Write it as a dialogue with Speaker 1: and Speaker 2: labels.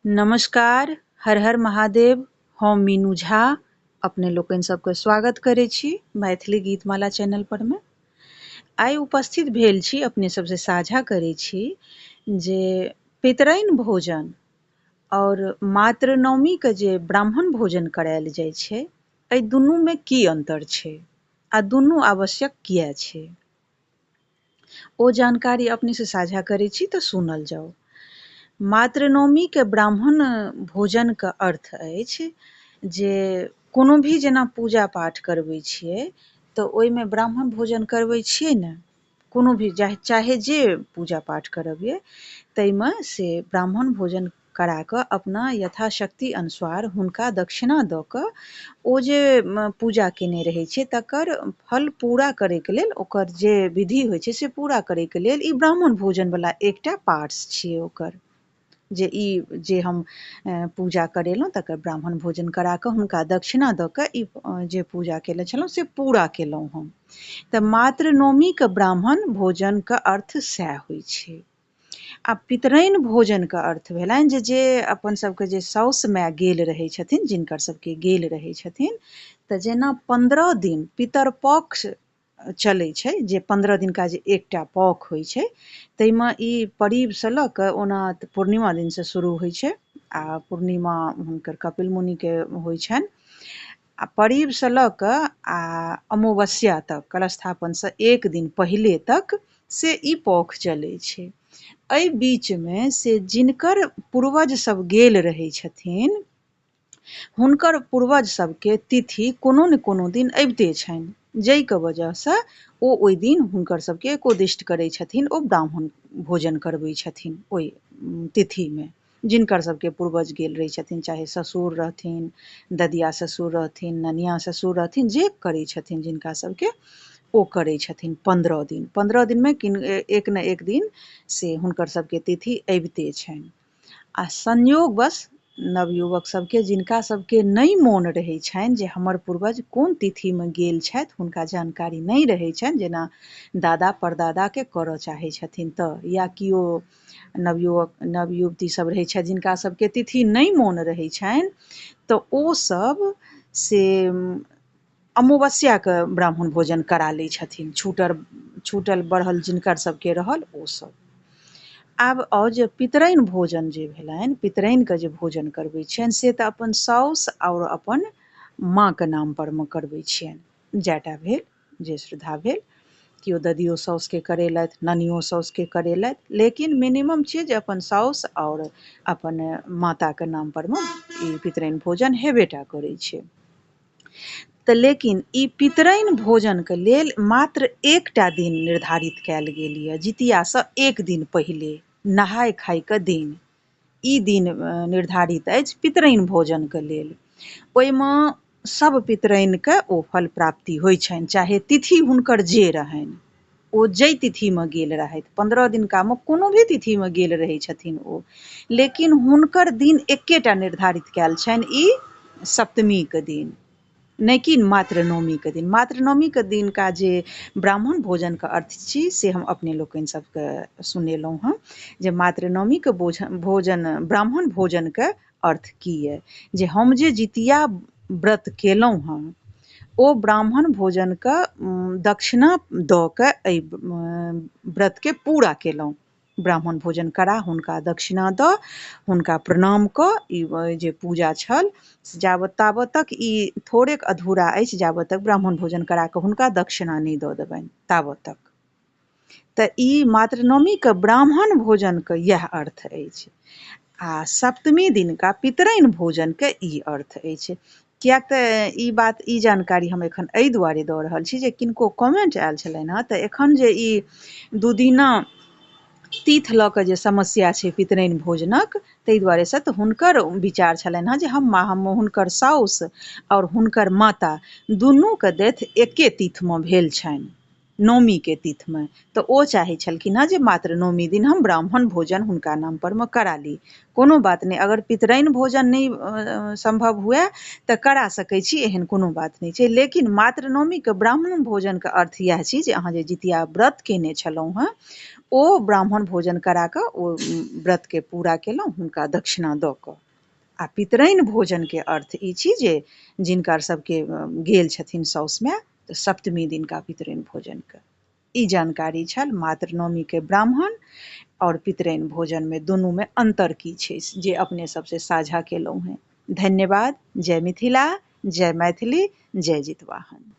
Speaker 1: नमस्कार, हर हर महादेव। हम मीनू झा अपने लोकनि सबके स्वागत करै छी मैथिली गीतमाला चैनल पर मे। आइ उपस्थित भेल छी अपने सबसे साझा करै छी जे पितराइन भोजन और मातृनवमी के जे ब्राह्मण भोजन करायल जाइ छै, एहि दुनू मे की अंतर छै आ दुनू आवश्यक किया छै, ओ जानकारी अपने से साझा करै छी तऽ सुनल जाउ। मातृनवमीके ब्राह्मण भोजनके अर्थ अछि जे कोनो भी जेना पूजा पाठ करबै छियै तऽ ओहिमे ब्राह्मण भोजन करबै छियै ने, कोनो भी चाहे जे पूजा पाठ करबियै ताहिमे से ब्राह्मण भोजन करा कऽ अपना यथाशक्ति अनुसार हुनका दक्षिणा दऽ कऽ ओ जे पूजा केने रहै छै तकर फल पूरा करैके लेल, ओकर जे विधि होइ छै से पूरा करैके लेल ई ब्राह्मण भोजनवला एकटा पार्ट्स छियै ओकर, जे ई जे हम पूजा करेलहुँ तकर ब्राह्मण भोजन करा कऽ हुनका दक्षिणा दऽ कऽ ई जे पूजा केने छलहुँ से पूरा केलहुँ हम। तऽ मातृनवमीके ब्राह्मण भोजनके अर्थ सएह होइ छै। आ पितराइन भोजनके अर्थ भेलनि जे जे अपन सबके जे साउस माय गेल रहै छथिन, जिनकर सबके गेल रहै छथिन, तऽ जेना 15 दिन पितर पक्ष चलै छै, जे 15 दिनका जे एकटा पख होइ छै, ताहिमे ई परीबसँ लऽ कऽ ओना तऽ पूर्णिमा दिनसँ शुरू होइ छै आ पूर्णिमा हुनकर कपिल मुनिके होइ छनि, आ परीबसँ लऽ कऽ आ अमावस्या तक, कलशस्थापनसँ एक दिन पहिले तक से ई पख चलै छै। एहि बीचमे से जिनकर पूर्वज सब गेल रहै छथिन हुनकर पूर्वज सबके तिथि कोनो ने कोनो दिन अबिते छनि, जाहिके वजहसँ ओ ओहि दिन हुनकर सबके एकोदिष्ट करै छथिन, ओ ब्राह्मण भोजन करबै छथिन ओहि तिथिमे, जिनकर सबके पूर्वज गेल रहै छथिन, चाहे ससुर रहथिन, ददिया ससुर रहथिन, ननिया ससुर रहथिन, जे करै छथिन जिनका सबके ओ करै छथिन। 15 दिन, 15 दिनमे एक ने एक दिन से हुनकर सबके तिथि अबिते छनि। आ संयोगवश नवयुवक सबके जिनका सबके नहि मोन रहै छनि जे हमर पूर्वज कोन तिथिमे गेल छथि, हुनका जानकारी नहि रहै छनि, जेना दादा परदादाके करऽ चाहै छथिन तऽ, या केओ नवयुवक नवयुवती सब रहै छथि जिनका सबके तिथि नहि मोन रहै छनि, तऽ ओ सब से अमावस्याके ब्राह्मण भोजन करा लै छथिन, छूटल बढ़ल जिनकर सबके रहल ओ सब। आब आउ जे पितराइन भोजन जे भेलनि, पितराइनके जे भोजन करबै छियनि से तऽ अपन साउस आओर अपन माँके नाम पर मे करबै छियनि, जएटा भेल जे श्रद्धा भेल, केओ ददियो साउसके करेलथि, ननियो साउसके करेलथि, लेकिन मिनिमम छियै जे अपन साउस आओर अपन माताके नाम पर मे ई पितराइन भोजन हेबेटा करै छै। तऽ लेकिन ई पितराइन भोजनके लेल मात्र एकटा दिन निर्धारित कयल गेल यऽ, जितियासँ एक दिन पहिले नहाय खायके दिन, ई दिन निर्धारित अछि पितराइन भोजनके लेल। ओहिमे सब पितराइनके ओ फल प्राप्ति होइ छनि, चाहे तिथि हुनकर जे रहनि, ओ जाहि तिथिमे गेल रहथि, 15 दिनकामे कोनो भी तिथिमे गेल रहै छथिन ओ, लेकिन हुनकर दिन एकेटा निर्धारित कयल छनि, ई सप्तमीके दिन, नहि कि मातृनवमीके दिन। मातृनवमीके दिनका जे ब्राह्मण भोजनके अर्थ छी से हम अपने लोकनि सबके सुनेलहुँ हँ, जे मातृनवमीके भोजन ब्राह्मण भोजनके अर्थ की यऽ, जे हम जे जितिया व्रत केलहुँ हँ ओ ब्राह्मण भोजनके दक्षिणा दऽ कऽ एहि व्रतके पूरा केलहुँ। ब्राह्मण भोजन करा हुनका दक्षिणा दऽ हुनका प्रणाम कऽ ई जे पूजा छल जाबत ताबत तक ई थोड़ेक अधूरा अछि, जाबत तक ब्राह्मण भोजन करा कऽ हुनका दक्षिणा नहि दऽ देबनि ताबत तक। तऽ ई मातृनवमीके ब्राह्मण भोजनके इएह अर्थ अछि। आ सप्तमी दिनका पितराइन भोजनके ई अर्थ अछि। किएक तऽ ई बात, ई जानकारी हम एखन एहि दुआरे दऽ रहल छी जे किनको कमेंट आयल छलनि हँ, तऽ एखन जे ई दूदिना तीथ लऽ कऽ जे समस्या छै पितराइन भोजनक, ताहि दुआरेसँ तऽ हुनकर विचार छलनि हँ जे हम हुनकर साउस आओर हुनकर माता दुनूके डेथ एके तिथिमे भेल छनि, नवमीके तिथिमे, तऽ ओ चाहै छलखिन हँ जे मात्र नवमी दिन हम ब्राह्मण भोजन हुनका नाम पर मे करा ली। कोनो बात नहि, अगर पितराइन भोजन नहि सम्भव हुए तऽ करा सकै छी, एहन कोनो बात नहि छै, लेकिन मातृनवमीके ब्राह्मण भोजनके अर्थ इएह छी जे अहाँ जे जितिया व्रत केने छलहुँ हँ ओ ब्राह्मण भोजन करा कऽ ओ व्रतके पूरा केलहुँ हुनका दक्षिणा दऽ कऽ। आ पितराइन भोजनके अर्थ ई छी जे जिनकर सबके गेल छथिन साउस माय, तऽ सप्तमी दिनका पितराइन भोजनके ई जानकारी छल। मातृ नवमीके ब्राह्मण आओर पितराइन भोजनमे दुनूमे अन्तर की छै, जे अपने सबसँ साझा केलहुँ हेँ। धन्यवाद। जय मिथिला, जय मैथिली, जय जितवाहन।